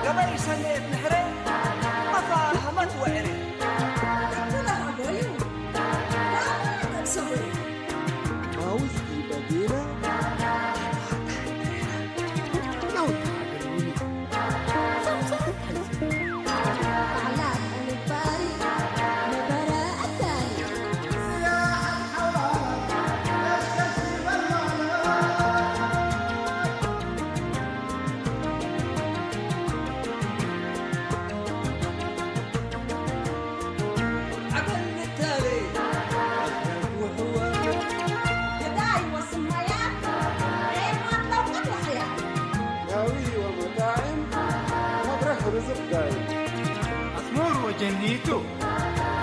ገበይ ሰኔት ንሕረ ኣፋ ሃመት ወዕረ። ማውዝ ይበዲና ዳዊ ወመጣዕም መብረህ ርዝቕ ዳይ ኣስሙር ወጀኒቱ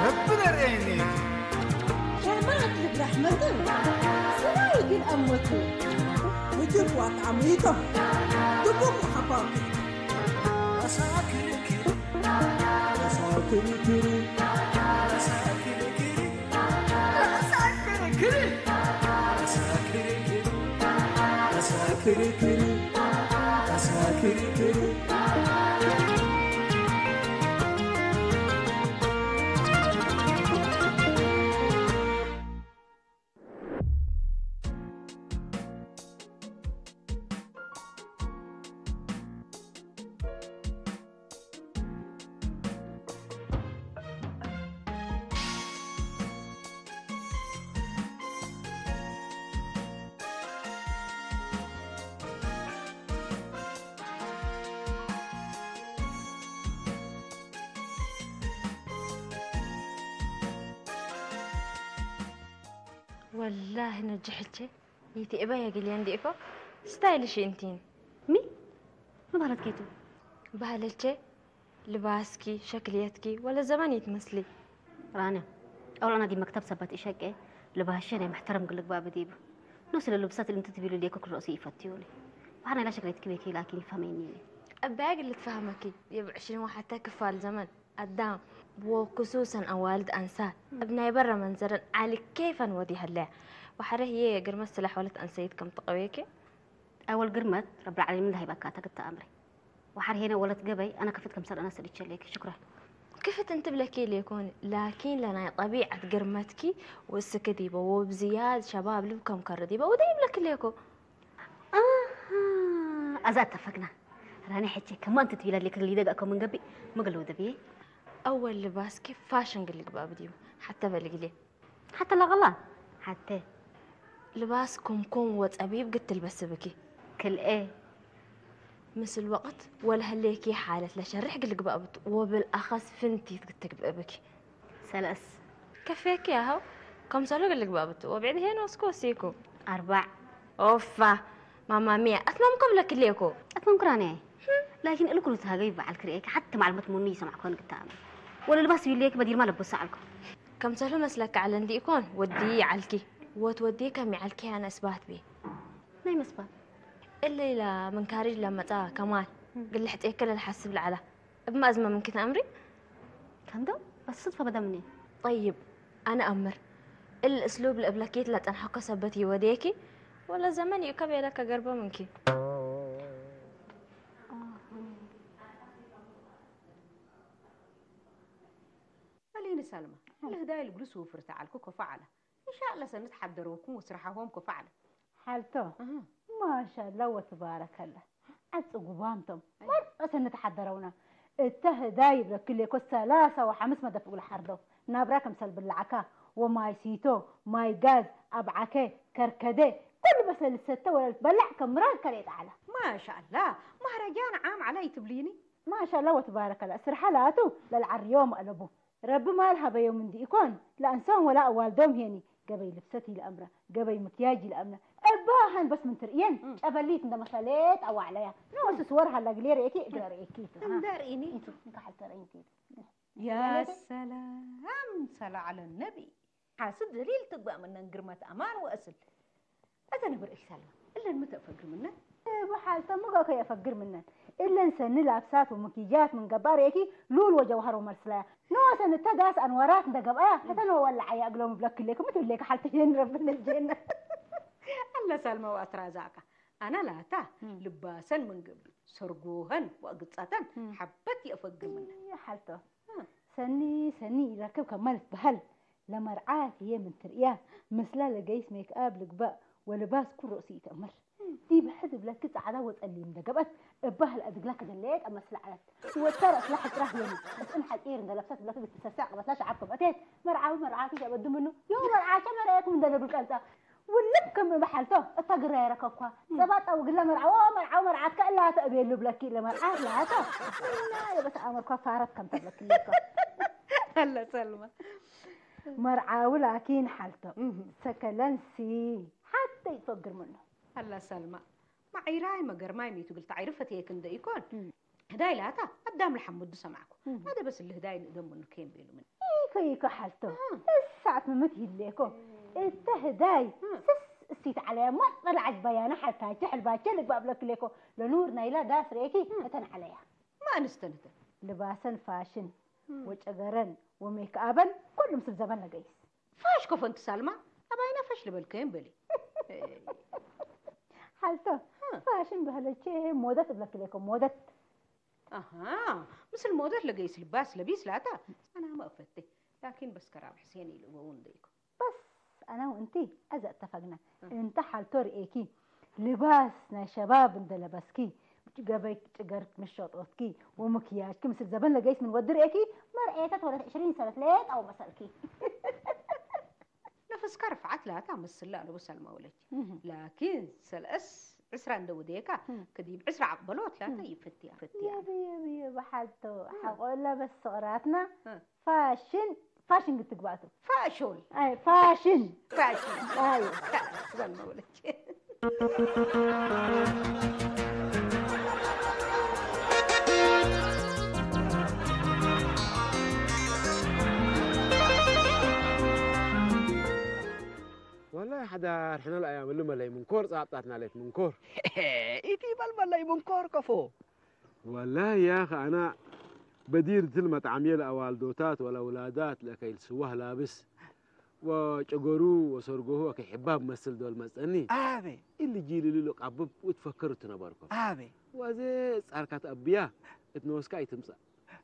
ረቢ ነርእየኒ ሸማት ልብራሕመትን ሰራዊ ግን ኣሞቱ ውጅብ ዋጣዕሙይቶም ድቡቕ ሓኳውኪ ኣሳክርክር ኣሳክርክር ኣሳክርክር ኣሳክርክር ኣሳክርክር ኣሳክርክር ወላሂ ነጂ ሕቼ ይትእበ የግልየ እንዲእኮ ስታይልሽ እንቲን ሚ ምባለት ኬቱ ባህለቼ ልባስኪ ሸክልየትኪ ወለ ዘመን ይትመስሊ ራንያ ኣውላና ዲ መክተብ ሰበት እሸቄ ልባሸ ናይ መሕተረም ግልግባ ብዲቡ ኖ ስለ ልብሰት ልምት ትቢሉ ሌኮ ክረእሱ ይፈትዩኒ ባሕና ኢላ ሸክለትኪ ቤኪ ላኪን ይፈመይኒ እኔ እባያ ግል ትፈህመኪ የብዕሽን ወሓተ ክፋል ዘመን ኣዳም ወክሱሰን ኣዋልድ ኣንሳት ኣብ ናይ በረ መንዘረን ዓሊ ኬፈን ወዲሀለያ ወሓረ ህየ ግርመት ስላሕ ወለት ኣንሰይት ከም ተቐብየኪ ኣወል ግርመት ረብል ዓለሚን ዳሂበካ ተግተ ኣምሪ ወሓር ሄነ ወለት ገበይ ኣነ ክፍት ከም ሰልአና ሰዲቸለኪ ሽኩራ ክፍት እንትብለኪ ኢለ ይኮን ላኪን ለናይ ጠቢዐት ግርመትኪ ውስኪ ዲበ ወብዝያድ ሸባብ ልብ ከም ከረ ዲበ ውደ ይብለኪ ኢለ ይኮ ኣዛ እተፈግና ራኒ ሕቼ ከማን ትትቢላ ሌክ ሊደጋ ከም እንገቢ መገለ ወደብዬ ኣወል ልባስኪ ፋሽን ግልግባብ ድዩ ሓተ በልግሌ ሓተ ላቐላ ሓተ ልባስ ኮምኮም ወጸቢብ ግትልበስ ብኪ ክልኤ ምስ الوقت ወላ ህሌኪ ሓለት ለሸርሕ ግልግባብት ወብል ኣኸስ ፍንቲት ግትግብእብኪ ሰለስ ከፌኪ ያኸው ከምሰሉ ግልግባብት ወብዕድ ሄን ወስኮ ሲኩ ኣርባዕ ኦፋ ማማሚያ ኣትማም ከብለክሌኮ ኣትማም ክራንያይ ላኪን እልኩ ንትሃገይ በዓል ክርእየኪ ሓቲ ማዕልመት ሙኑ ይሰማዕ ኮን ግታኣም ወለ ልባስ ቢሌኪ በዲርማ ለቦሳ ዓልኩ ከምሰሉ መስለካ ዓለ እንዲ ኢኮን ወዲ ይዓልኪ ወት ወዲ ከም ይዓልኪ ያነ እስባት ቤ ናይ መስባት እለ ኢላ መንካሪጅ ለመጻ ከማል ግልሕ ጤክለ ልሓስብ ለዓላ እብ ማእዝመ ምንኪ ተኣምሪ ከምዶ በስስት ፈበደ ምኒ ጠይብ ኣነ ኣምር እል እስሉብ ለእብለኪት ለጸንሐኮ ሰበት ይወደየኪ ወለ ዘመን ይእከብ የለ ከገርበ ምንኪ በሌኒ ሰልማ ለህዳይ ልግሉስ ውፍር ተዓልኩ ከፋ ዓላ እንሻ ለሰ ንትሓደረውኩም ወስራሓሆም ከፋ ዓላ ሓልቶ ማሻላ ወትባረከላ ዓጽጉባንቶም መርጠሰ ንትሓደረውና እተ ህዳይ ይብለክሌኮ ሰላሳ ወሓምስ መደፍጉል ሓርዶ ናብራ ከምሰል ብላዕካ ወማይ ሲቶ ማይ ጋዝ ኣብዓከ ከርከደ ኩሉ በስለ ልሰተ ወለ ልትበላዕ ከም ምራር ከሬ ጣዕላ ማሻላ ማህረጃ ንዓም ዓላ ይትብሊኒ ማሻላ ወትባረከላ ስርሓ ላቱ ለልዓርዮ መእለቡ ረቢ ማል ሃበዮም እንዲ ኢኮን ለአንሶም ወላ አዋልዶም ሄኒ ገበይ ልብሰት ይልአምራ ገበይ ምክያጅ ይልአምና እባ ሃን በስ ምን ትርእየን ጨበሊት እንደመሰሌት አዋዕለያ ንወስስ ወር ሃላ ግሌ ርእየኪ እግረ ርእየኪ እንዳርእኒ ንካሓል ተርእይንቲ ያ ሰላም ሰላ ዓለ ነቢ ሓስድ ደሊል ትግባእ ምነን ግርመት ኣማን ወእስል እተ ነብር እሽ ሳልማ እለን ምተ ፈግር ምነን ብሓልተ ምገ ከየፈግር ምነን እለን ሰኒ ላብሳት ወምኪጃት ምን ገባር የኪ ሉል ወጀውሃር ወመርስላያ ንወሰን እተ ጋስ አንወራት እንደ ገብአያ ከተን ወወላዓያ እግሎም ብለክሌክ ምትብሌክ ሓልተ ሄን ረብነ ጀነ ኣለ ሳልማ ወኣትራዛቃ ኣና ላታ ልባሰን ምን ገብር ሰርጎኸን ወእግጻተን ሓበት የፈግር ምነን ሓልተ ሰኒ ሰኒ ይረክብ ከማል ትበሃል ለመርዓት እየ ምን ትርእያ ምስላ ለገይስ ሜክኣብ ልግባእ ወልባስ ኩል ርእሲ ይተእምር ዲብ ሕድ ብለኪ ጻዕዳ ወጸሊም እንደገበት እባ ህልአ ድግላ ከደለየ ጠመስላ ዓለት ወተር እስላ ሕጭራ ህየኒ እስእን ሓጺር እንደለብሰት ብለኪ ብትሰሳ ቅበትላ ሸዓብ ከም ኣትየት መርዓዊ መርዓቲ ሸበድ ምኑ ዮ መርዓቸ መርአየኩም እንደለብል ቀልጻ ውልም ከም እምሓልቶ እታ ግራ የረከኳ ጸባጣ ውግላ መርዓዎ መርዓዊ መርዓትካ እላ ተእቤሉ ብለኪ ለመርዓት ላታ እና የበስ ኣመርኳ ፋረት ከም ተብለኪ ለካ ኣለ ሰልማ መርዓዊ ላኪን ሓልቶ ሰከለንሲ ሓተ ይፈግር ምኖ ኣላ ሰልማ ማዒራይ መገርማይ ሚቱ ግልታ ዓይሪ ፈትየክ እንደ ይኮን ህዳይ ላታ ኣዳም ለሐሙዱ ሰማዕኩ ሓደ በስ እሊ ህዳይ ንእደም ምኑ ከየም ቤሉ ምን ኢኮ ኢኮ ሓልቶ እሳት ምምት ይሌኮ እተ ህዳይ ስስ እሲት ዓለያ ሞጥ በላ ዓጅባያና ሓልታቸ ሕልባቸ ልግባእ ብለክሌኮ ለኑር ናይላ ዳስ ርኤኪ እተን ዓለያ ማእንስተንተን ልባሰን ፋሽን ወጨገረን ወሜክኣበን ኩሉ ምስል ዘበን ለገይስ ፋሽ ኮፈንቲ ሳልማ ኣባይና ፈሽ ልበልከየን በሊ ሓልቶ ፋሽን በህለቼ ሞደት እብለክሌኮ ሞደት ኣሃ ምስል ሞደት ለገይስ ልባስ ለቢስ ላታ ጸናመ እፈቴ ላኪን በስከራብ ሕሴን ኢልእወውን ደይኮ በስ ኣና ወእንቲ ኣዘ እተፈግና እንተ ሓልቶ ርኤኪ ልባስ ናይ ሸባብ እንደ ለበስኪ ገበይ ጭገር ምሸጦትኪ ወምክያጅኪ ምስል ዘበን ለገይስ ምን ወዲ ርኤኪ መርኤተት ወለት ዕሽሪን ሰነት ሌጣው መሰልኪ ነፍስካ ርፍዓት ላታ መስላ ኣለዎ ሰልማ ወለች ላኪን ሰልአስ ዕስራ እንደ ወደየካ ከዲብ ዕስራ ዓቅበሎት ላታ ይፈትያ ፈትያ የብየ ብየ ብሓልቶ ሓቆላ በስ ስቕራትና ፋሽን ፋሽን ክትግባቱ ፋሽን ኣይ ፋሽን ፋሽን ኣይ ሰልማ ወለች ወላሂ ሓዳር ሕነ ለኣያምሉ መለይ ምንኮር ጻብጣትና ሌት ምንኮር ኢቲ በል መለይ ምንኮር ከፎ ወላሂ ያኸ ኣና በዲር ድል መጥዓምየ ለአዋልዶታት ወለውላዳት ለከይል ስዋህ ላብስ ወጨገሩ ወሰርጎሁ ወከይ ሕባብ መስል ዶል መጸኒ ኣቤ ኢሊ ጂልሊ ሎቃብብ ውትፈክር ትነበርኩም ኣቤ ወዜ ጻርካት ኣብያ እትንወስካ ኣይትምጻእ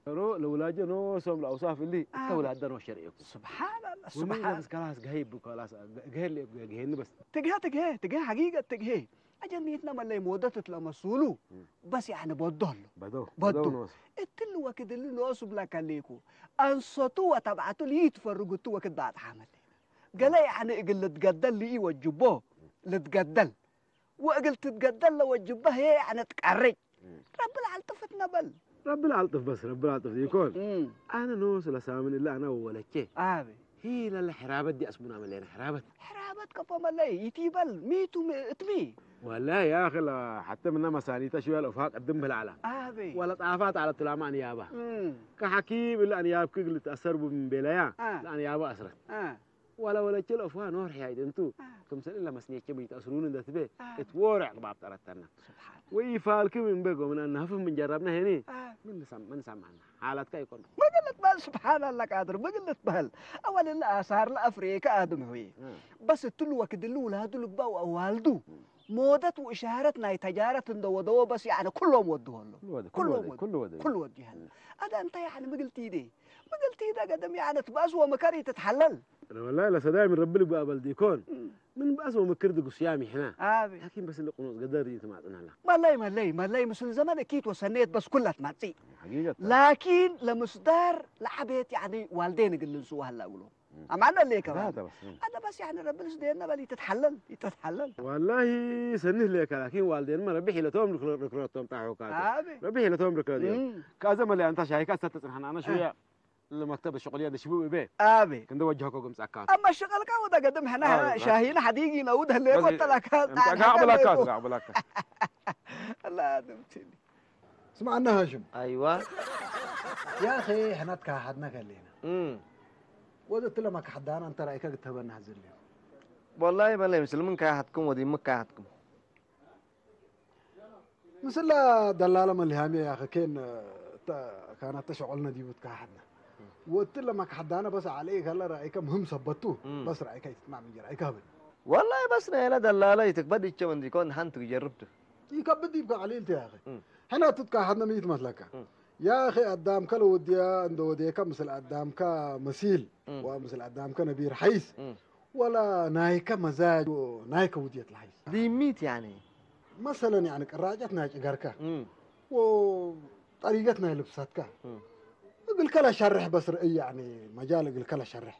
ሮ ለውላጀ ኖሶም ለአውሳፍ እሊ እተ ውላደ ኖ ሸርዕኩ ስብሓንላ ወመን ስብሓን በስ ከላስ ገሀይ ብከላስ ገሀል ገሀኒ በስ ትግሄ ትግሄ ትግሄ ሓጊገ ትግሄ ኣጀኒትና መለይ መወደት እትለመስሉ በስ ያዕኒ በዶ ኣሎ በደው በዶ ኖስ እትል ወክድል ኖሱ ብላካ ሌኩ ኣንሰቱ ወተብዓቱ ልይትፈርጉቱ ወክድ ባጥሓመል ገለ ያዕኒ እግል ልትገደል ልኢ ወጅቦ ልትገደል ወእግል ትትገደል ለወጅበ ህየ ያዕኒ ትቀርጭ ረቢ ለዓልጥፍት ነበል ረቢ ለዓልጥፍ በስ ረቢ ለዓልጥፍ ይኮን ኣነ ኖስ ለሳምን እለ ኣና ወወለቼ ኣቤ ሂ ለለ ሕራበት ዲ ኣስሙና መለና ሕራበት ሕራበት ከፎ መለይ ይቲበል ሚቱ እትሚ ወላ ያኺ ሓተ ምና መሳኒተ ሽያ ለኡፋ ቅድም ብላዕላ ኣቤ ወላ ጣፋት ዓለ ትላማ ኣንያባ ከሓኪም እለ ኣንያብኪ ልትኣሰር ቡም ቤለያ አ። ለኣንያባ ኣስረት አ፣ ወላ ወለቼ ለኡፋ ኖር ሕያይደንቱ አ። ክምሰል ለመስኔቼ ብይተእስሩን እንደትቤ አ። እትወርዕ ቅባብ ጠረተና ስብሓን ወይፋልክም እንበ ጎምና ናፍፍ ምን ጀረብና ሄኒ አ። ምን ንሰም- ምን ሰማዕና ሓላትካ ይኮን መግለት በል ስብሓን ኣላ ቃድር መግለት በል ኣወልላ ኣሳር ለኣፍሬከ ኣድም ሆይ በስ እትሉ ወክድሉ ውላዱ ልግባው ኣዋልዱ ሞደት ወእሻረት ናይ ተጃረት እንደ ወደዎ በስ ያዕነ ኩሎም ወድሆ ኣሎ ኩሉ ወደ- ኩሉ ኩሉ ወደ- ወደ- ኩሉ ወደ- ኩሉ ወዲሃል ኣዳ እንታይ ያዕነ ምግልቲ ይደ ምግልቲ ይደ ገደም ያዕነ ትባእስ ወመከር ይትትሓለል ወላሂ ለሰዳይ ምን ረቢ ልግባእ በል ዲኮን ምን ባእስ ወምክር ድጉስያም ይሕና ኣቤ ላኪን በስ ልቁኑጽ ገደር ይትማጽናላ መለይ መለይ መለይ ምስል ዘመን እኪት ወሰኔት በስ ኩላት ማጽእ ሓቂቀት ላኪን ለምስዳር ለዓቤት ያዕኒ ዋልዴ ንግልን ስዋ ህላ እግሎ ኣማን ለሌ ከማን ዛተ በስ ኣነ በስ ያዕኒ ረቢ ልስደየና በል ይትትሓለል ይትትሓለል ወላሂ ሰኒህ ሌካ ላኪን ዋልዴንማ ረቢ ሒለቶም ርክረቶም ጣሑካ ኣቤ ረቢ ሒለቶም ርከ እም። ካዘ መለይ ኣንታ ሻሂካ እሳተ ጽንሓና ኣነ ሽያ المكتب الشغلية ده شبوب إبي. أبي. كنت وجهك قمت أكاد. أما الشغل كاو ده قدم هنا، آه، شاهينا حديقي نود هليك وتلاكا. أنت قاعد بلاكات، قاعد بلاكات. الله يدمتني. اسمع عنا هاشم. أيوة. يا أخي، إحنا تكاحدنا كلينا. امم. وده تلمك حدانا، أنت رأيك قد تبنى هذا اليوم. والله ما لا يمسلمون كاحدكم ودي مكاحدكم. ምስላ ደላላ መልሃሚ ያኸ ኬን ካናተ ሸቆልና ዲቡ ትካሓድና ወትለ ማክሓዳና በስ ዓለይ ከለ ራእይከ ምህም ሰበቱ እም። በስ ራእይከ ይትጥማዕ ምንጀር ኣይከብን والله بس نايلة دلالة يتكبد يتشمن ديكون هانت يجربته ይከብድ ዲብካ ዓሊልቲ ያኸ እም። ሕና ትትካሓድና ምይት መስለካ እም። ያኸ ኣዳምከ ለወድያ እንደ ወደየካ ምስል ኣዳምካ መሲል እም። ወምስል ኣዳምከ ነቢር ሓይስ እም። ወላ ናይከ መዛጅ ናይከ ውድየት ለሓይስ ديميت يعني مثلًا يعني ቅራጨት ናይ ጭገርካ እም። ወጠሪገት ናይ ልብሰትካ እም። እግልከ ለሸርሕ በስ ርእይ يعني መጃል እግልከ ለሸርሕ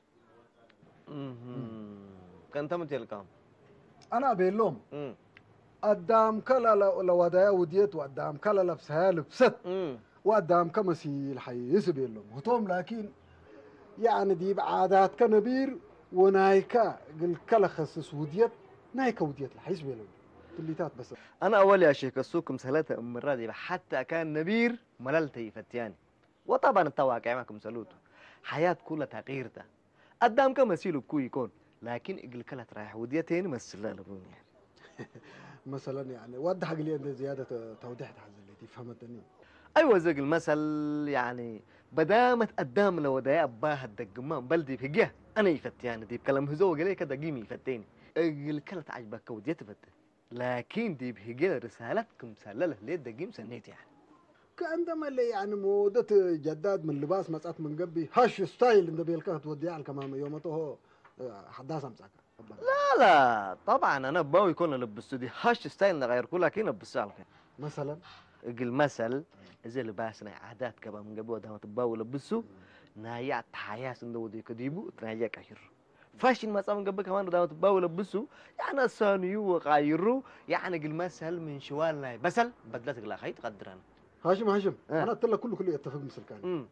እም። ከንተ ምትልካ ኣና ቤሎም እም። ኣዳምከ ለወዳያ ውድየት ወኣዳምከ ለለብሰያ ልብሰት እም። ወኣዳምከ መሲል ሓይስ ቤሎም ህቶም ላኪን يعني ዲብ ዓዳትከ ነቢር ወናይከ እግልከ ለኸስስ ውድየት ናይከ ውድየት ለሓይስ ቤሎም ትሊታት በሰ أنا أول يا شيخ السوق مسهلة أمرة دي حتى كان نبير مللت يفتياني وطبعا التواقع ما كم سلوت حياة كلها تغييرتا قدام كم مسيلو كو يكون لكن إقل كلا ترايح وديتين مسلا لبون يعني مثلًا يعني وضح لي أنت زيادة توضيح تحزن لي تفهمتني أيوة زق المثل يعني بدامت قدام لو داي أباها الدقمان بل دي بهجة أنا يفتياني دي بكلام هزو قلي كده قيمي يفتيني إقل كلا تعجبك وديت فتن لكن دي بهجة رسالتكم سلله ليه دقيم سنيت يعني كأنما اللي يعني مودة جداد من لباس مسات من قبي هاش ستايل انت بيلكه تودي على كمان يوم تو حداثة مساك لا لا طبعا انا باوي يكون لبس دي هاش ستايل نغير كلها كينا بسالك مثلًا እግል መሰል እዚ ልባስ ናይ ዓዳት ከባ ምንገቢ ወዳመት ባው ለብሱ ናያ ተሓያስ እንደ ወዲ ከዲቡ ትናያ ቀሽር ፋሽን መጻ ምንገቢ ከማን ወዳመት ባው ለብሱ ያነ ሰንዩ ወቃይሩ ያነ እግል መሰል ምን ሽዋል ናይ በሰል በድለት እግላ ኸይ ትቀድረን هاشم هاشم እ። أنا أتلا كل كل يتفق مسلكان እም።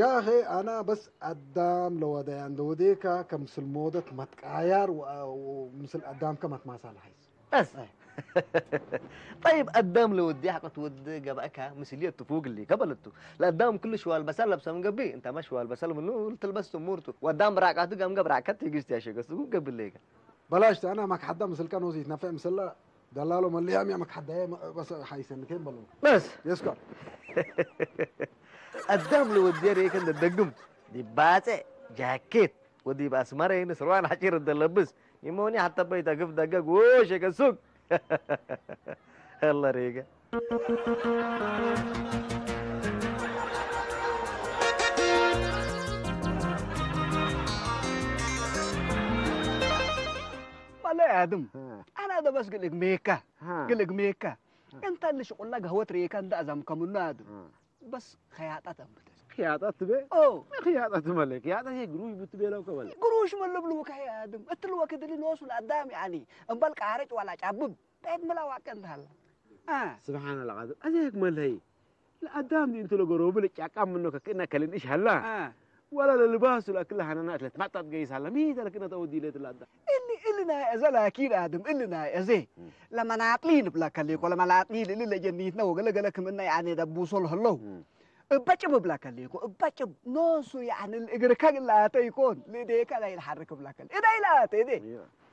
يا أخي أنا بس أدام لو دي عند وديكا كمسل مودة متقاير و- ومسل أدام كما تماسال حيز بس أي. طيب قدام لو ودي حقت ود جبأك مسلية تفوق اللي قبلته لا قدام كل شوال بسال لبسه من قبي انت ما شوال بسال منه تلبس امورته وقدام براكاته قام قبراكات يجيش يا شيخ سو قبل ليك بلاش أنا ماك حدا مسل كان وزيت نفع مسلا دلالو مليام يا ماك حدا بس حيسن كين بلو بس يسكر قدام لو ودي ريك انت دقم دي باتي جاكيت ودي باسمرين سروان حشير الدلبس يموني حتى بيتا قف دقق ووشك السوق الله ريقه والله يا آدم، ها. أنا هذا بس قلق ميكا. ها. قلق ميكا. ها. أنت اللي شغل لك هو تريكا أنت أزم كمنا آدم. ها. بس خياطات أنبتس. خياطات تبي؟ أوه. خياطات ملك. خياطات هي قروش بتبي لو كمل. قروش من لبلوك يا آدم. أنت الوقت اللي نوصل قدام يعني. أمبال قارج ولا جابب. بيت ملا واكن هلا. آه. سبحان الله العظيم. أزيك ملهي. لقدام دي أنت لو قروب لك يا كم منك كنا كلين إيش هلا. آه. ولا للباس ولا كل حنا نات لتمطط جيس هلا. مين تلك أنا تودي لي تلقدام. اللي اللي نا أزل أكيد آدم اللي نا أزي. مم. لما نعطلين بلا كليك ولا ما نعطلين اللي لجنيتنا وقال قال لك منا يعني دبوسول هلو. مم. እበጭብ እብላ ከሊኩ እበጭብ ኖሱ ያዕኒ እግርከ ግላተ ይኮን ልእደየከ ላይ ልሓርክ እብላ ከል እዳ ኢላተ እደ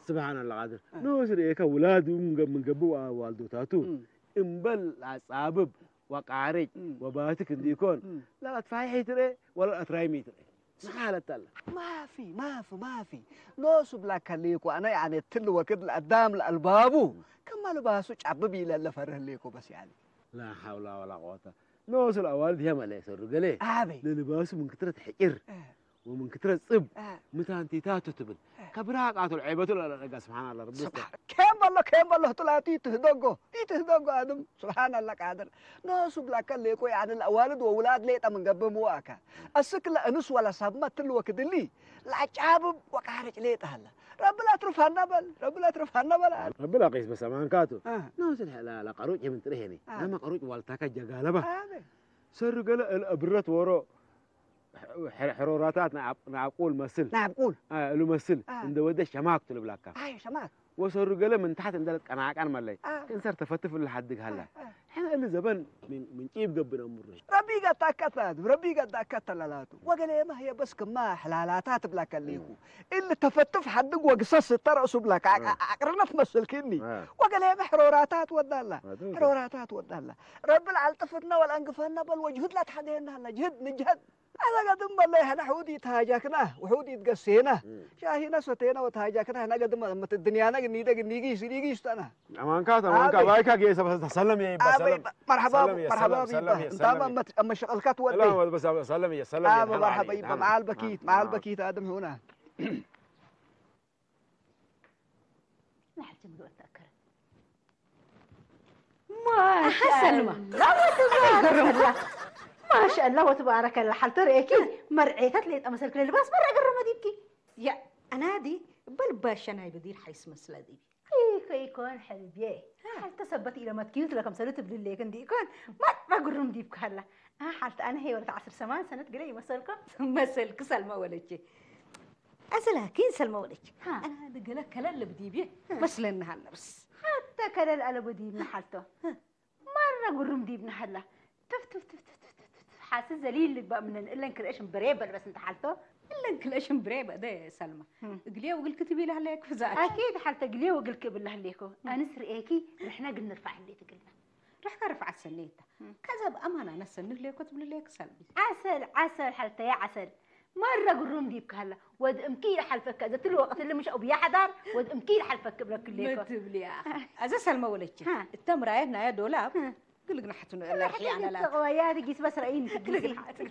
سبحان الله قادر እ። ኖሱ ርእየካ ውላዱ ምንገ- ምንገብእ ዋ- ዋልዶታቱ እም። እምበል ኣጻብብ ወቃርጭ እም። ወባትክ እንዲኮን እም። ላትፋይሒ ትርኤ ወላ ኣትራይሚ ትርኤ ንኻ ሃለታ ኣላ ማፊ ማፊ ማፊ ኖሱ ብላ ከሊኩ ኣነ ያኔ ትል ወክድ ለኣዳም ለኣልባቡ ከማ ልባሱ ጫብብ ኢለ ለፈርህ ሊኩ በስ ያኔ لا حول ولا قوة نوصل أوالد هي ما ليس الرجلة أبي للباس من كترة حجر إيه. ومن كترة صب إيه. متان تيتاتو تبل إيه. كبراك آتو العيبة لا لا لا سبحان الله ربي يستر. سبحان كيف والله كيف والله طلعتي تهدقو إيه تهدقو آدم سبحان الله قادر نوصل بلا كليكو يعني الأوالد وأولاد ليتا من قبل مواكا السكلة أنس ولا سبما تلوك دلي لا جابب وقارج ليتا هلا ረቢ ላትርፋና በል ረቢ ላትርፋና በል ኣለ። ረቢ ላቂስ በሰማንካቱ አ። ናውስል ላ ላ ቀሩጭ የምን ጥሪሄኒ አ። ናማ ቀሩጭ ዋልታካ ጀጋለባ ኣሜን። ሰሩ ገለ እል እብረት ወሮ ሕሮራታት ንዓብ ቁል መስል። ንዓብ ቁል። እሉ መስል። እንደ ወደ ሸማክ ትልብላካ። ኣይ ሸማክ። ወሰሩ ገለ ምን ታሕት እንደ ቀናቀን መለይ። ክንሰር ተፈትፍ ልሓድግ ሃላ። ሕነ እሊ ዘበን ምን ጪብ ገብነ ምሩሽ። ረቢ ገጣከታ ረቢ ገጣከታ ላላቱ ወገሌ ማህየ በስ ክማ ሕላላታ ትብላከ ሊኩ። እሊ ተፈትፍ ሓድግ ወግሰስ ተረእሱ ብላካ። ኣቅርነት መስልክኒ። ወገሌ ሕሮራታት ወዳላ። ሕሮራታት ወዳላ። ረቢ ልዓልጥፍትና ወልኣንግፈና በል ወጅህድ ላትሓደየና ሃላ። ጅህድ ንጅህድ። ኣዛ ገድም በለ ሕነ ሕውድ ይተሃጃክና፣ ውሕውድ ይትገሴና። ሻሂና ሰቴና ወተሃጃክና፣ ሕነ ገድም መት ድንያና ግኒደ ግኒጊ ስዲጊ ይስጠና። ኣማንካ፣ ኣማንካ፣ ኣቤ። ባይካ ጌሰ በስ ሰለም የይባ፣ ኣቤ፣ ሰለም። መርሐባ፣ ሰለም የ፣ መርሐባ ሰለም፣ ቢባ። ሰለም የ፣ እንታ ሰለም የ። መ-፣ መ-፣ መሸቀልካ ትወደይ። ሰላም፣ በስ ሰለም የ፣ ሰለም የ፣ ኣበ፣ መርሐባ ሰለም የ። ይባ። መዓል በኪት፣ መዓል በኪት፣ ኣድም ሑና። ንሓልቲ ምግቢ ተኣከረ። ማሻኣላ። ሰልማ። ማሻኣላ ወትባረከላ። ሓልተ ርእየኪ መርዔታት ሌጣ መሰልክ ልባስ መራ ገረመ ዲብኪ። ያ፣ ኣናዲ በልባሸ ናይ ብዲር ሓይስ መስለ ዲቢ። ኣይኮ ይኮን ሕልብየ። ሓልተ ሰበት ኢለ መትኪዩ ትለ ከምሰሉ ትብልለይ ክንዲ ይኮን። መራ ግሩም ዲብካ ኣላ። ሓልተ ኣነ ሄወልካ ዓስር ሰማን ሰነት ገለ ይመሰልኮ። መሰልክ ሰልማ ወለቼ። ኣሰላኪን ሰልማ ወለች። ሃ። ኣና ንገለ ከለል ብዲብየ መስለኒ ሃለ ብስ። ሓታ ከለል ኣለ ብዲብና ሓልቶ። ማራ ጉሩም ዲብና ሃላ። ትፍ፣ ትፍ፣ ትፍ፣ ትፍ፣ ትፍ፣ ትፍ፣ ትፍ። ሓሲ ዘሊል ልግባእ ምነን እለን ክልኤ ሽምብሬ በል በስ እንተ ሓልቶ። እለን ክልኤ ሽምብሬ በደ ሰልማ። እም። እግልየ ወግልክ ትቢል ሃለ ክፍዛት። ኣኪድ ሓልተ እግልየ ወግልክ እብል ሃለኮ። ኣንስ ርእየኪ ርሕና ግን ንርፋዕ ህሌት እግልና። ርሕካ ርፍዓት ሰነየታ። እም። ከዛ ብኣማና ነሰንህ ሌኮ ትብሊ ሌክ ሰልሚ። ዓሰል፣ ዓሰል፣ ሓልተየ ዓሰል። ማራ ጉሩም ዲብካ ሃላ። ወድ እምኪ ይሓልፈካ። ዘትል ወቅት ልምሽ ኣው ብያ ሓዳር፣ ወድ እምኪ ይሓልፈክ ብለክ ሌኮ። መትብልያ። ኣዘ ሰልመ ወለች። ሃ። እተም ራየት ናየ ዶላብ። ሃ። ግልግና ሓትኑ እላ ርሕያ ኣናላት። ተቆያ ትጊስ በስ ረኢን ትጊስ። ግልግና ሓትኑ።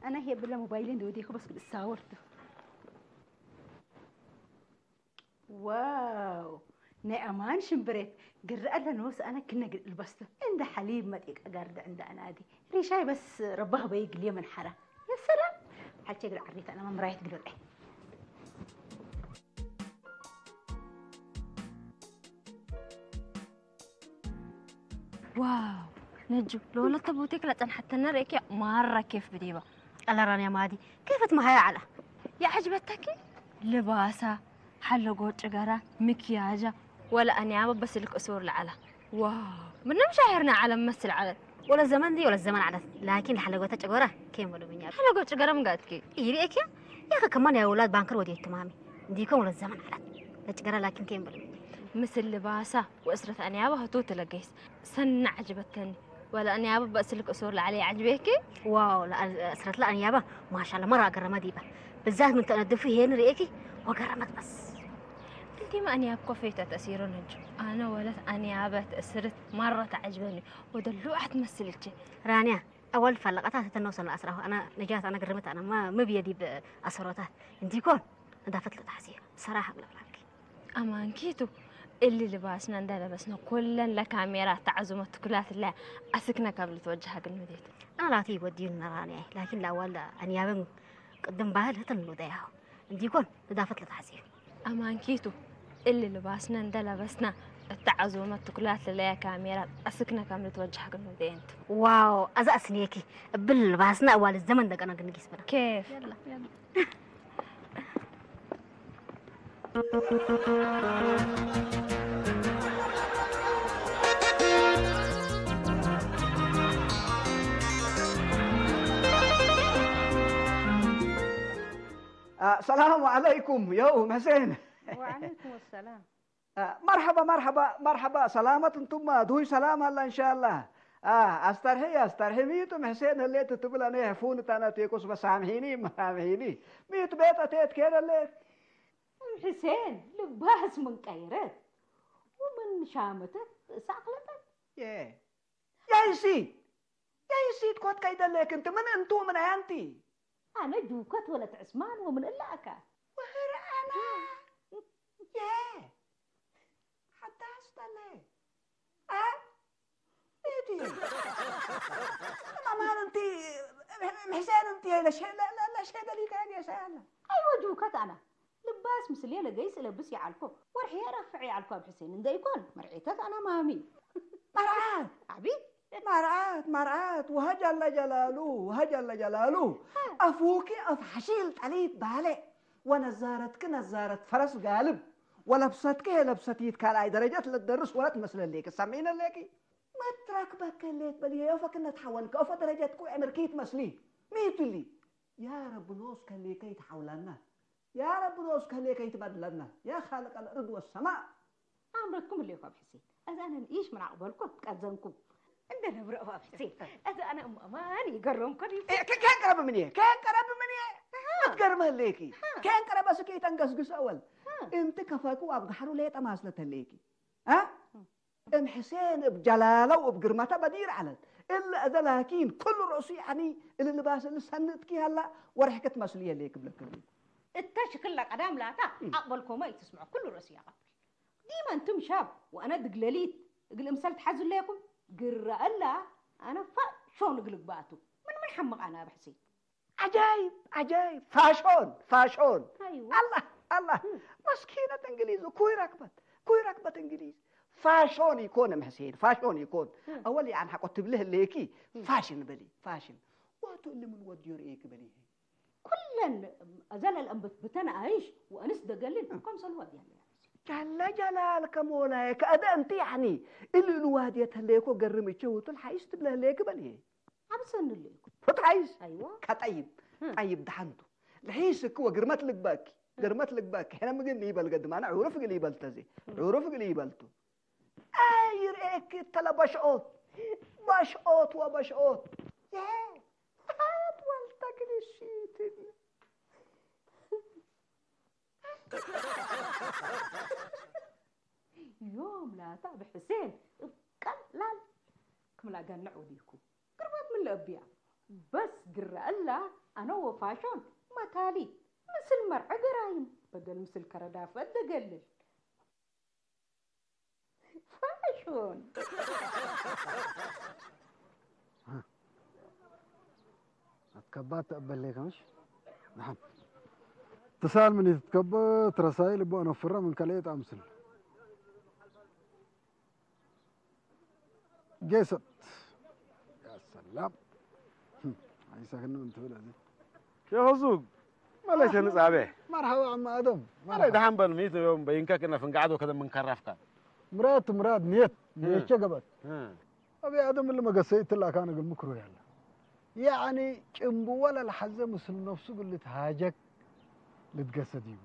ኣና ሄብለ ሞባይልን ደወዴኩ በስ ግድ እሳወርቱ። ዋው፣ ናይ ኣማን ሽምብሬት ግረ ኣለ ንወስ ኣነ ክነግር እልበስቱ። እንደ ሓሊብ መጢቅ ኣጋርደ እንደ ኣናዲ። ሪሻይ በስ ረባህ በይ ግልየ መንሓራ። ያ ሰላም። ሓልቼ ግል ዓሪት ኣና መምራየት ግል ወልዐ። ዋው፣ ነጁ፣ ለወለተ ቡቲክ ለጸንሐተነ ርእኪ ማራ ኬፍ ብዲባ። ቀለራን ያ ማዲ፣ ኬፈት መሃያ ዓላ። የዐጅበተኪ? ልባሳ፣ ሓለጎ ጭገራ፣ ምክያጃ፣ ወላ ኣንያበ በስልክ እሱር ለዓላ። ዋው፣ ምንም ሻሄርና ዓለም መስል ዓለም። ወለ ዘመን ዲ ወለ ዘመን ዓላት፣ ላኪን ለሓለጎተ ጭጎራ ኬም ወሉ ምኛ። ሓለጎ ጭገራ ምጋትኪ? ይሪኤኪ? ያኸ ከማን ያ ወላድ ባንከር ወዲት ትማሚ። እንዲኮም ወለ ዘመን ዓላት። ለጭገራ ላኪን ኬም ወሉ ምኛ። ምስል ልባሳ ወእስረት ኣንያበ ህቱ ትለገይስ። ሰና ዓጅበተኒ። ወላ ኣንያበ በስልክ እሱር ለዓለ ዓጅቤኪ? ዋው፣ ለኣል-፣ እስረት ለኣንያበ ማሻላ መራ ገረመ ዲባ። ብዛት ምን ተነድፉ ሄን ርእየኪ ወገረመት በስ። እንቲማ ኣንያብ ኮፌተ ተእሲሮ ነጁ። ኣነ ወለት ኣንያበ ተእስርት ማራ ተዓጅበኒ። ወደ ሉዓት መስልቼ። ራንያ፣ ኣዋል ፈለቀታት ተተነውሰን ለኣስራሁ። ኣነ ነጃት ኣነ ግርምት ኣነ ማ-፣ ምብየ ዲብ ኣሰሮታት። እንዲኮን እንዳፈትለ ተሓስየ። ሰራህ ብለብላኪ። ኣማንኪቱ እሊ ልባስና እንዳለበስና ኮለን ለካሜራ ተዓዙመ ትኩላት ለ ኣስክነ ካብ ልትወጀሃ ግን ምዴት። ኣና ላቲ ወዲዩን ነራንያ፣ ላኪን ላዋል ኣንያበን ቅድም ባህል ህተን ልውደያሁ። እንዲኮን ንዳፈት ለተሓስየ። ኣማንኪቱ እሊ ልባስና እንዳለበስና እተዓዙመ ትኩላት ለያ ካሜራ ኣስክነ ካብ ልትወጀሃ ግን ምዴንቱ። ዋው፣ ኣዛ ኣስንየኪ እብል ልባስና ኣዋል ዘመን ደቀና ግን ጊስ ብላ። ኬፍ። ሰላሙ ዓለይኩም ዮም ሕሴን። ወዓለይኩም ሰላም። መርሐባ መርሐባ መርሐባ ሰላመት እንቱማ ድሁይ ሰላም ኣላ እንሻላ። ኣስተርሒ ኣስተርሒ ሚጡ ምሕሴን ህሌት ትብል ኣነ ሕፉን ታና ቴኮስ በሳምሒኒ ማምሒኒ። ሚጥ ቤት ኣቴት ኬን ህሌት። ሕሴን ልባስ ምን ቀይረት ወምን ሻመተት ሳቅለጠት። የ ያይሲ ያይሲ ትኮት ከይደሌክ እንት ምን እንቱ ምን ኣያንቲ። ኣነ ጁከት ወለት ዕስማን ወምን እላእካ። ወህር ኣና የ ሓታ ኣስተለ ኣ እቲ ማማን እንቲ ምሕሴን እንቲ ለሸ ለሸ ደሊካ የሰያለ። ኣይወ ጁከት ኣና ልባስ ምስሌ ለገይስ እለብስ ይዓልኮ ወርሒ የረፍዕ ይዓልኮ ኣብ ሕሴን እንደ ይኮን መርዒተት ኣና ማሚ። መርዓ ዓቢ ማርኣት ማርኣት፣ ወሃ ጃላ ጃላሉ፣ ወሃ ጃላ ጃላሉ። ኣፉኪ ኣፍ ሓሺል ጠሊት ባሌ፣ ወነዛረትኪ ነዛረት ፈረስ ጋልብ፣ ወለብሰትኪ የለብሰቲት ካልኣይ ደረጀት ለትደርስ ወለት መስለሌኪ ሰሚዕነ ሌኪ። መትረክበከ ሌት በሊ የፈክነት ሓወንከ ኦፈ ደረጀትኩ ዕምርኪት መስሊ ሚትሊ። ያ ረቢ ኖስ ከሌከ ይትሓውላና። ያ ረቢ ኖስ ከሌከ ይትበድለና። ያ ካልቀ ልእርድ ወሰማእ። ኣምረትኩም እሌኮ ኣብ ሕሴን። እዚ ኣነ ንኢሽ ምናቕ በልኩ ቀዘንኩም። እንደ ነብረ ኣብ ሕሴን። እዚ ኣነ እሞ ኣማን ይገረምኮ ድዩ? ከንቀረብ ምን እየ? ከንቀረብ ምን እየ? ትገርመ ህሌኪ። ከንቀረበ ስኬ ተንገስግስ ኣወል። እንቲ ከፈኩ ኣብ ጋሕሩ ሌጠ ማስለት ህሌኪ። እ? እም ሕሴን እብ ጀላለው እብ ግርመተ በዲር ዐለት። እለ እዘ ላኪን ኩሉ ርእሱ ያዕኒ እሊ ልባስ እሊ ሰንጥኪ ሀላ ወርሕኪ ትመስልየ ሌኪ ብለክኒ። እተ ሽክለ ቀዳም ላታ እም። ኣቅበልኮመ ኢትስምዖ ኩሉ ርእሱ ያቀብል። ዲመ እንትም ሻብ ወአነ ድግለሊት እግል እምሰል ትሐዙ ሌኩም ግረ እላ አነ ፋሾን እግል እግባእቱ ምን ምን ሐምቅ አነ አብ ሕሴን። ዓጃይብ ዓጃይብ ፋሾን ፋሾን። አይዋ። አላህ አላህ። እም። መስኪነት እንግሊዝ ኩይ ረክበት ኩይ ረክበት እንግሊዝ። ፋሾን ይኮን እም ሕሴን ፋሾን ይኮን። እም። አወል ያን ሐቆ ትብልህ ሌኪ እም። ፋሽን በሊ ፋሽን። ወቱ እሊ ምን ወድዮ ርእየኪ በሊ። ኩለን ዘለል እንብት ብተን አይሽ ወእንስ ደገልን እም። ከምሰሉ ወድያ ጃለ ጀላል ከሞላየ ከእደ እንቲ ያኒ እሊ ንዋድየ ተሌኮ ገርም እቼ ውቱል ሐይስ ትብለህ ሌኪ በሊ። አብሰንልኩም። ፉት ሐይስ? አይዋ። ከጠይብ እም። ጠይብ ደሓንቱ። ልሒስኪ ወግርመት ልግበኪ። እም። ግርመት ልግበኪ። ሕነ ምግን ይበል ገድማና ዑሩፍ ግል ይበልተዚ። እም። ዑሩፍ ግል ይበልቱ። ኣይርእየኪ እተለ በሽኦት። በሽኦት ወበሽኦት። ይሄ ሀብ ወልተግንሽትን። ዮም ላታ ብሕሴን እብ ቀላል ክምላ ገንዕ ውዲኩ ግርባት ምን ለእብያ በስ ግረ እላ አነ ወፋሾን መካሊ ምስል መርዐ ገራይም በገል ምስል ከረዳፈ ደገልል ፋሾን። አትከባ ተቀበል ሌከ ምሽ ደሓን ትሳል ምን ትትከበ ትረሳይ ልቦ ነፍረ ምን ከለየ ጣምስል ጌሰት ያ ሰላም። አይሳክን ምን ትብል እዚ ሸኸ ሱግ መለሸ ንጻቤ መርሐባ ዓማ ኣደም መለይ ደሓን በል ሚት ዮም በይንከ ክነ ፍንጋዕዶ ከደ ምን ከረፍካ ምራድ ምራድ ንየት ንየቸ ገበት። እ። አብ አደም እሊ መገሰይ እትላካ ንግል ምክሩ ያለ። ያዕኒ ጭንብወ ለልሐዘ ምስል ነፍሱ እግል ልትሃጀክ ልትገሰ ዲቡ።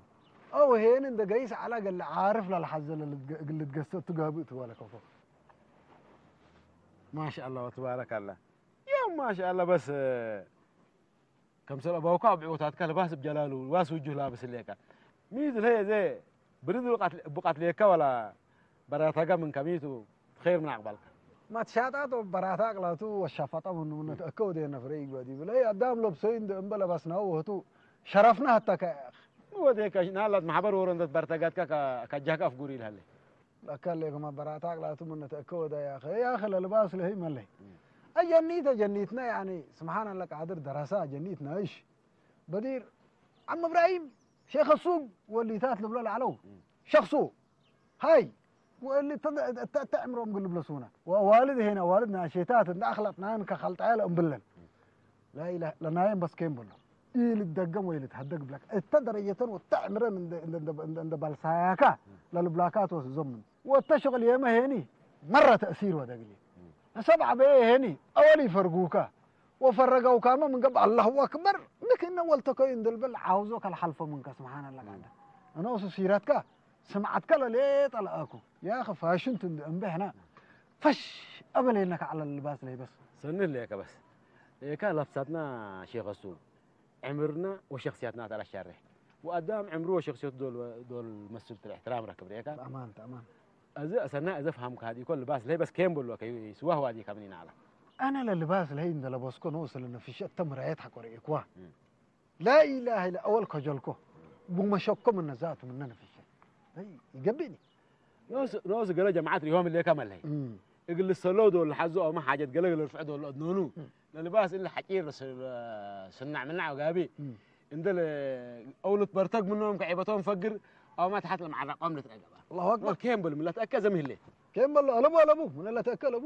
አው ሄን እንደ ገይስ ዐላ ገለ ዓርፍ ለልሐዘ ለልትገ-፣ እግል ልትገሰ እቱ ጋብእ ትበለ ከፎ። ማሻአላ ወትባረካላ። ያው ማሻአላ በስ ከምሰል አባውካ ኣብ ዕወታትካ ልባስ እብ ጀላሉ ልባስ ውጁህ ላብስ እሌካ። ሚዝ ለየ ዘ ብርድ እቡ ቀትሌካ ወላ በራታጋ ምን ከሚቱ ኸይር ምን አቅባልካ። ማትሻጣጦ በራታ አቅላቱ ወሻፋጣ ምኑ ምነ ተእከ ወደ ነፍረ ይግበ ዲብለ አዳም ለብሰይ እንደ እምበ ለባስናው ወህቱ ሸረፍና ሀታ ከ ወደ ከሽና ላት ማሕበር ወሮ እንደ በርተጋትካ ከጃካ አፍጉር ይልሃለ። ለከሌ ከመ በራታ አቅላቱ ምነ ተእከ ወደ ያኸ ያኸ ለልባስ ለህይ መለይ። አጀኒት አጀኒትና ያኒ ስብሓን አለ ቃድር ደረሳ አጀኒትና እሽ በዲር ዓም እብራሂም ሼኸ ሱግ ወሊታት ልብሎ ለዐለው ሸኽሱ ሃይ ወእሊ እተ ዕምሮም ግል ብለሱና ዋልድ ሄና ዋልድ ናሼታት እንደ አኽለጥናን ከኸልጣያ ለእምብለን ላኢላህ ለናየን በስኬን በሎ ኢልደገም ወይ ልትሀደግ ብላክ እተ ደረጀተን ወተ ዕምረን እንደ ባልሳያካ ለልብላካ ትወስዞምን ወተ ሽቕል የመ ሄኒ መረ ተእሲር ወደግሊ ሕሰብ ዓበየ ሄኒ አወል ይፈርጉካ ወፈረገውካመ ምን ገብ አላሁ አክበር ንክነ ወልተከዩ እንድልብል ዓውዞ ከልሓልፎ ምንከ ስብሓን አላ ቃንደ እነሱ ሲረትካ ስምዓትካ ለሌጠ ለአኩ ያኸ ፋሽንት እንድ እምበሕና ፈሽ አበሌነካ ዐለ ልባስ ለይበስ ሰንህ ለየከ በስ ለየካ ለብሳትና ሼኸሱ ዕምርና ወሸክስያትና ተላሻርሕ ወአዳም ዕምሩ ወሸክስየቱ ዶል ዶል መስል ትል እሕትራም ረክብ ለየካ አማን አማን እዚ ሰና እዚ ፈሃምካ ሀዲኮ ልባስ ለይበስ ኬም ብሎ ከይ ስዋህ ዋዲ ከምኒ ናላ አነ ለልባስ ለይ እንደለበስኮ ነው ስለ ነፍሸ እተ ምራየት ሐቆረ ኢኳ ላኢላህ ኢለ አወል ከጀልኮ ቡመሸኮ ምነ ዛቱ ምነ ነፍሸ ይገብኒ ኖስ ገለ ጀማዓት ሪሆም ሌካ መለይ እግል ሰሎ ዶ ለሓዞ አማ ሓጀት ገለ ገለ ርፍዕ ዶ ለአድኖኑ ለልባስ እለ ሓጪር ስናዕ ምናዕ ጋቢ እንደ አውሉት በርተግ ምኖም ከዒበቶም ፈግር አማ ተሓት ለማዓራቆም ልትረገባ አላሁ አክበር ኬም በል ምለት አከ ዘምህሌ ኬም በል አለቡ አለቡ ምን ለተከለቡ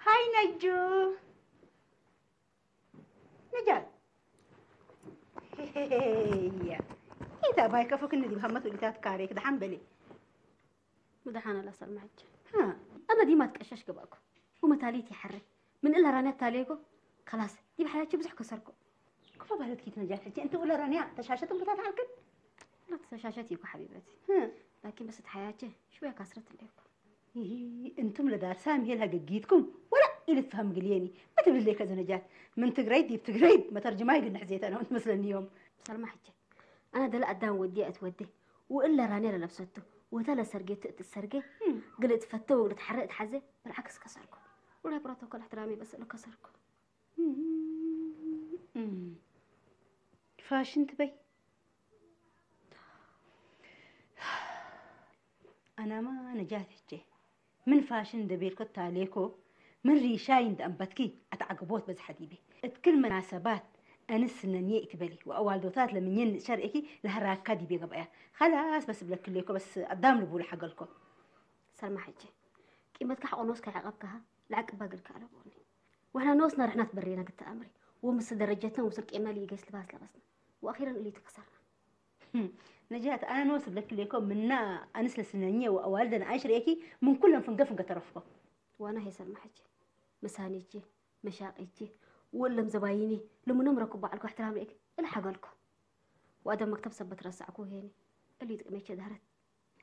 ሃይ ነጁ። ነጃት። ሄሄሄያ። ኢታ ባይ ከፉክኒ ዲብ ሃመት ወዲታት ካሬክ ደሓን በሊ። ምድሓን ኣላ ሰልማ ሕጂ። ሃ። ኣነ ዲማ ትቀሸሽ ገባእኩ። ወመታሊት ይሓረ። ምን እላ ራንያ ታሌኮ። ከላስ። ዲብ ሓያቸው ብዙሕ ከሰርኩ። ክፉ ባለት ኪት ነጃት ሕጂ። እንተ ውለ ራንያ ተሻሸት እምብታት ዓልክን? لا ተሻሸት ይኮ ሓቢበት። ሃ። ላኪን በስ ተሓያቸ ሽወያ ካስረት እንደይኩ። ይሂ፣ እንቱም ለዳር ሳሚ ሄል ሃገጊትኩም ወላ ኢልትፋም ግልየኒ። መትብልሌ ከዘ ነጃት። ምን ትግራይ ዲብ ትግራይ መተርጅማይ ግንሕ ዜተ ነው ትመስለኒ እዮም። ሰልማ ሕጂ። ኣነ ደለ ኣዳም ወዲ እትወደ። ወእለ ራንያ ለለብሰቱ። ወታ ለሰርጌ ትእትሰርጌ። እም። ግል እትፈተው ግል እትሓረ እትሓዘ። ብልዓክስ ከሰርኩ። ወላ ፕሮቶኮል እሕትራሚ በስ እለ ከሰርኩ። እም። ፋሽን ትበይ። ኣናማ ነጃት ሕቼ። ምን ፋሽን እንደ ቤልኮ ታሌኮ፣ ምን ሪሻይ እንደ ኣንበትኪ ኣተዓግቦት በዝሐ ዲቤ። እትክል መናሰባት፣ ኣንስ ነንየ ኢትበሊ፣ ወኣዋልዶታት ለምኘን ሸርእኪ ለህራካ ዲቤ ገብኣያ። ኸላስ በስ ብለክሌኮ፣ በስ ኣዳም ልቡል ሓገልኮ። ሰልማ ሕቼ፣ ቂመትካ ሓቆ ኖስካ ያዕቐብካሃ፣ ለዓቅባ ግልካ ኣለቦኒ። ወሕና ኖስና ርሕናት በሬና ግተ ኣምሪ፣ ወምስ ደረጀትና ወምስል ቂመ ሊገስ ልባስ ለበስና። ወኣኺረን እሊቱ ከሰርና። ነጃት ኣነ ንወስ ብለክሌኮ ምና ኣንስ ለስነኘ ወኣዋልደ ንኣይሽ ርእኪ ምን ኩለን ፍንገ ፍንገ ተረፍኮ። ዋና ሄሰር ማሕጂ መሳኒጂ መሻቂጂ ወለም ዘባይኒ ልሙኖም ረኩ በዓልኩ እሕትራም ርእክ እልሓገልኩ። ወኣደ መክተብ ሰበት ረሳዕኩ ሄኒ እሊ ጥቅሜቸ ዳህረት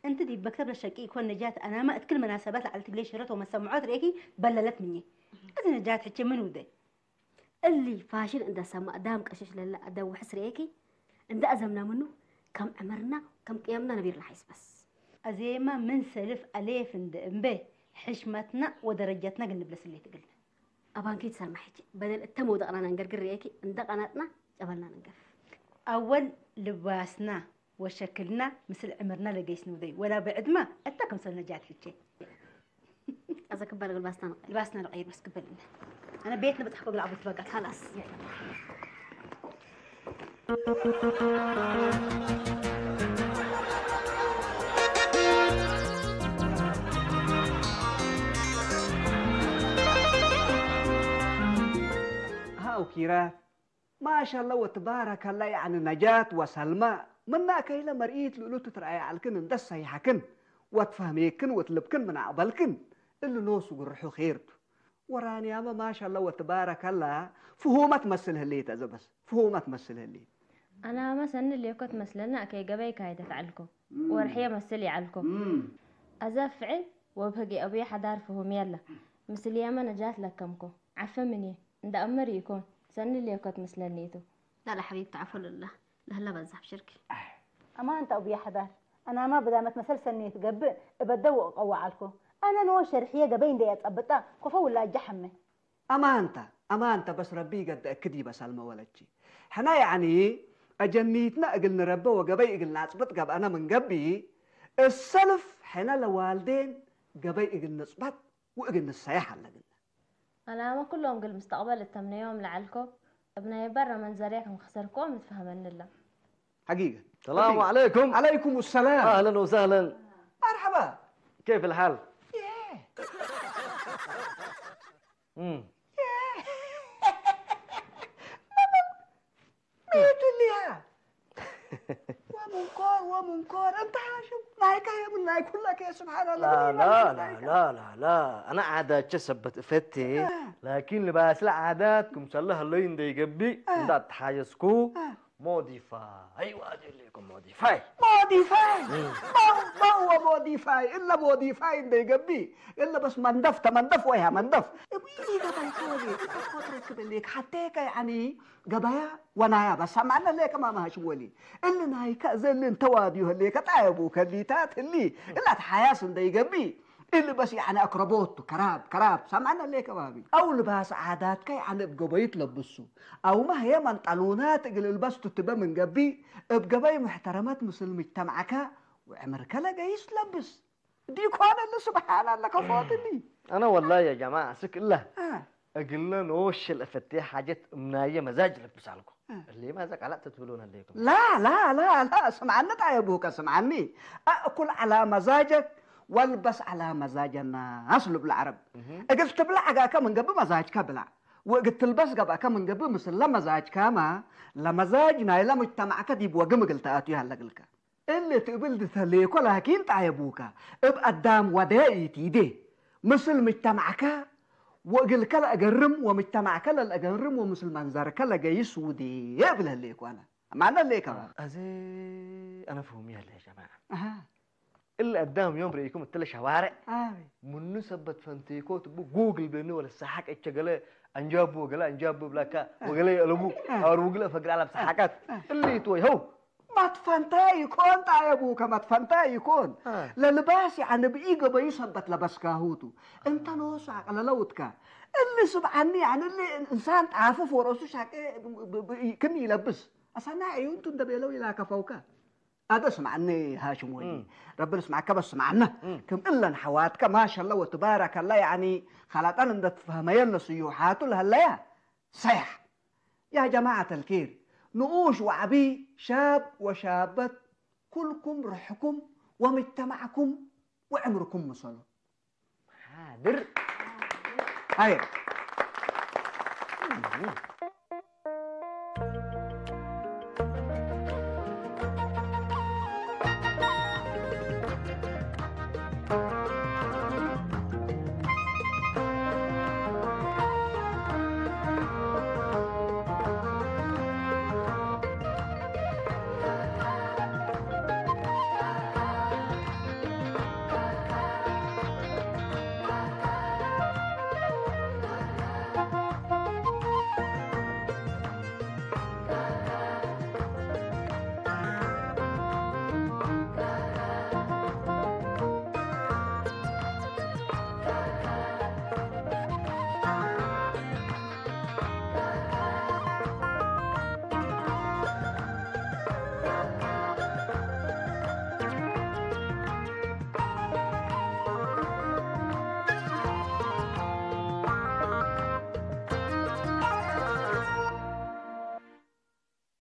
እንት ዲብ መክተብ ለሸቂ ኢኮን ነጃት ኣናማ እትክል መናሰባት ለዓል ትግሌ ሽረት ወመሰምዖት ርእኪ በለለት ምኘ። እዚ ነጃት ሕቼ ምን ውደ እሊ ፋሽን እንደ ሰማእ ዳም ቀሽሽ ለለ ኣደ ውሕስ ርእኪ እንደ ኣዘምና ምኑ ከም ዕመርና ከም ቅየምና ነቢር ለሓይስ በስ። ኣዜማ ምን ሰልፍ ኣሌፍ እንደ እምበ ሕሽመትና ወደረጀትና ግን ንብለስሌ ትግልና። ኣባንኪ ትሰርማ ሕጂ በደል እተ መውደቕና ነንገርግር ርእኪ እንደ ቐናጥና ጨበልና ነንገፍ። ኣወል ልባስና ወሸክልና ምስል ዕምርና ለገይስ ንውደይ ወላ ብዕድማ እታ ክምሰል ነጃት ሕቼ። ኣዘ ክበል ልባስና ንቐይር። ልባስና ንቐይር በስ ክበልና። ኣነ ቤት ንበጻሕኮ ግላ ዓቦት በጋ። ካላስ። ሃው ኪራ ማሻላ ወትባረከላ ያዕኒ ነጃት ወሰልማ ምና ከይለ መርኢት ልእሉ ትትረኣያ ዓልክን እንደሰይሓክን ወትፈህሜክን ወትልብክን ምን ኣቕበልክን እሉ ኖሱ ግርሑ ኼርቱ ወራንያመ ማሻላ ወትባረከላ ፍሁመት መስል ህሌት እዘ በስ ፍሁመት መስል ህሌት ኣናመ ሰኒ ሌኮት መስለና ከይ ገበይ ካይደት ዓልኮ ወርሕየ መስል ይዓልኮ ኣዘ ፍዕል ወብህግ የእብየ ሓዳር ፍሁም የለ ምስልየመ ነጃት ለከምኮ ዓፈ ምንየ እንዳ እመር ይኮን ሰኒ ሌኮት መስለኒቱ ላላ ሓቢብ ተዓፈሉላ ለህላ በዛሕ ብሽርኪ ኣማን ተውብያ ሕዳር ኣናማ ብዳመት መሰል ሰኒት ገብእ እበደው እቀዋዓልኮ ኣነ ንወ ሸርሕየ ገበይ እንደየ ጸብጣ ኮፈ ውላጃ ሐመ ኣማንታ ኣማንታ በስ ረቢ ይገደእክድ ይበሳል መወለቺ ሕና ያዕኒ ኣጀኒትና እግል ንረበ ወገበይ እግል ናጽብጥ ገብአና ምንገቢ እሰልፍ ሕና ለዋልዴን ገበይ እግል ንጽበት ወእግል ንሰያሕ ኣለግና ኣናመ ኩሎም ግል ምስተቕበል እተምነዮም ለዓልኮ እብ ናይ በረ መንዘርያ ከም ክሰርክዎም ንትፈህመንላ حقيقة السلام عليكم عليكم السلام اهلا وسهلا مرحبا كيف الحال؟ ايه مم. ميت ليها ومنكر ومنكر انت شو نايكا يا من نايك كلك يا سبحان الله لا لا لا لا لا لا انا عادات كسبت افتي لكن لباس العادات كم صلى الله يندي قبي عندك حاجزكو موديفاي واجي لكم موديفاي موديفاي ما هو ما هو موديفاي الا موديفاي ندي قبي الا بس منظف تمنظف ويها منظف ابي لي قبل كولي تركب ليك حتى يعني ገበያ ወናያ በሳማነ ሌከ ማማሃሽ ወሊ እሊ ናይካ ዘሊ እንተዋድዩ ህሌከ ጣየቡ ከሊታት ህሊ እላት ሓያስ እንደይገቢ እሊ በስ ያዕኒ ኣክረቦቱ ከራብ ከራብ ሳማነ ሌከ ባቢ ኣው ልባስ ዓዳትካ ያዕኒ እብ ገበይት ለብሱ ኣውማ ህየ መንጠሉናት እግል እልበስ ቱትበ ምን ገቢ እብ ገበይ ሙሕተረመት ምስል ምጅተማዕካ ወዕምርከ ለገይስ ለብስ ዲኮነ ስብሓን ኣላ ከፎትኒ أنا والله يا جماعة سك الله እግልነ ኖሽ ለፈቴ ሓጀት እምናየ መዛጅ ለብሳልኩ እሌማ እዛ ቃላት ትብሉን ኣለይኩም لا لا لا لا ስምዓኒ ጣየቡከ ስምዓኒ أكل على مزاجك والبس على مزاج الناس ልብሉ ዓረብ እግል ትብላዕ ጋከ ምን ገብእ መዛጅካ ብላዕ ወእግል ትልበስ ገብአከ ምን ገብእ ምስለ መዛጅካማ ለመዛጅ ናይለ ሙጅተማዕከ ዲብ ወግም እግል ተኣትዩ ሃለግልከ እሊ ትብል ድተሌኮ ላኪን ጣየቡከ እብ አዳም ወደ ኢቲዴ ምስል ምጅተማዕከ ወእግልከ ለአገርም ወምጅተማዕከ ለልአገርም ወምስል መንዘርከ ለገይስ ውዴ እብል ህሌኮ አነ ማነ ሌከ أزي أنا فهمي هلا يا جماعة አሃ إلا قدام يوم رأيكم التلة شوارع አቤ منو سبت فنتيكو تبو جوجل بينو ولا سحق اتشغله أنجابو وقلا أنجابو بلاكا وقلا يقلبو أو وقلا فقرا لبس حقات اللي توي هو መትፈንታ ይኮን ጣየቡከ መትፈንታ ይኮን ለልባስ ያዕኒ ብኢ ገበዩ ሰበት ለበስካሁቱ እንተ ኖሱ አቅለለውትካ እሊ ስብዓኒ ያዕኒ እሊ እንሳን ጣፍፍ ወረሱ ሻቄ ክም ይለብስ አሳና እዩ እንቱ እንደ ቤለው ይላከፈውከ አደ ስምዓኒ ሃሽም ወዲ ረቢ ልስማዕከ በስ ስምዓና ክም እለን ሐዋትከ ማሸላ ወትባረከላ ያዕኒ ኻላጠን እንደ ትፈህመየን ለስዩሓቱ ለሀለያ ሰያሕ يا جماعة الكير نؤوش وعبي شاب وشابة كلكم رحكم ومجتمعكم وعمركم مصلو حاضر هاي